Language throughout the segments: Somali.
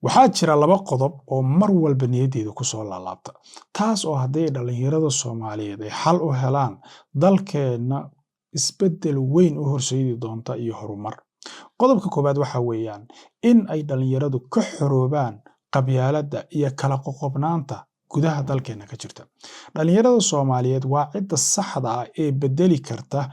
Waxaa jira laba qodob oo mar walba niyaddeeda ku soo laalaabta, taas oo hadday dhallinyarada Soomaaliyeed ay xal u helaan, dalkeenna isbeddel weyn u horseedi doonta iyo horumar. Qodobka koowaad waxa weeyaan in ay dhallinyaradu ka xoroobaan qabyaaladda iyo kala qoqobnaanta gudaha dalkeenna ka jirta. Dhallinyarada Soomaaliyeed waa cidda saxda ah ee bedeli karta,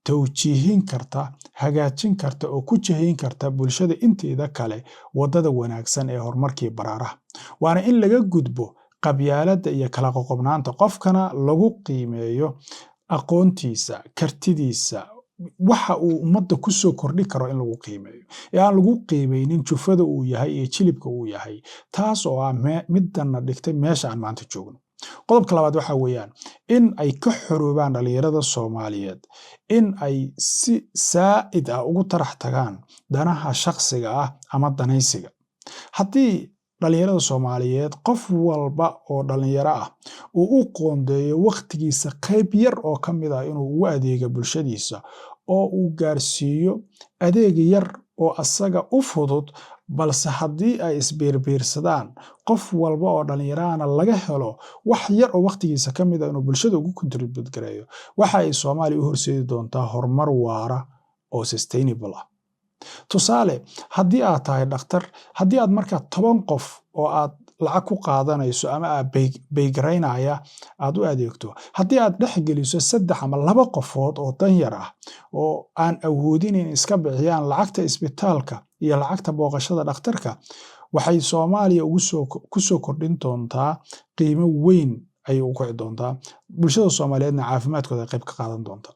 tawjiihin karta, hagaajin karta oo ku jihayn karta bulshada inteeda kale waddada wanaagsan ee horumarkii baraaraha. Waana in laga gudbo qabyaaladda iyo kala qoqobnaanta, qofkana lagu qiimeeyo aqoontiisa, kartidiisa, waxa uu ummadda ku soo kordhi karo in lagu qiimeeyo ee aan lagu qiimeynin jufada uu yahay iyo jilibka uu yahay, taas oo ah middanna dhigtay meesha aan maanta joogno. Qodobka labaad waxa weeyaan in ay ka xoroobaan dhallinyarada Soomaaliyeed in ay si saa'id ah ugu tarax tagaan danaha shakhsiga ah ama danaysiga. Haddii dhallinyarada Soomaaliyeed, qof walba oo dhallinyaro ah, uu u qoondeeyo wakhtigiisa qayb yar oo ka mid ah inuu ugu adeego bulshadiisa oo uu gaarsiiyo adeeg yar oo asaga u fudud, balse haddii ay isbiirbiirsadaan, qof walba oo dhallinyarahana laga helo wax yar oo wakhtigiisa ka mid ah inuu bulshada ugu contribute gareeyo, waxa ay Soomaaliya u horseedi doontaa horumar waara oo sustainable ah. Tusaale, haddii aad tahay dhakhtar, haddii aad markaa 10 qof oo aad lacag ku qaadanayso ama aad beygaraynaya aad u adeegto, haddii aad dhex geliso saddex ama laba qofood oo danyar ah oo aan awoodin in iska bixiyaan lacagta isbitaalka iyo lacagta booqashada dhakhtarka, waxay Soomaaliya ku soo kordhin doontaa qiimo weyn ayay u kici doontaa, bulshada Soomaaliyeedna caafimaadkooda qayb ka qaadan doonta.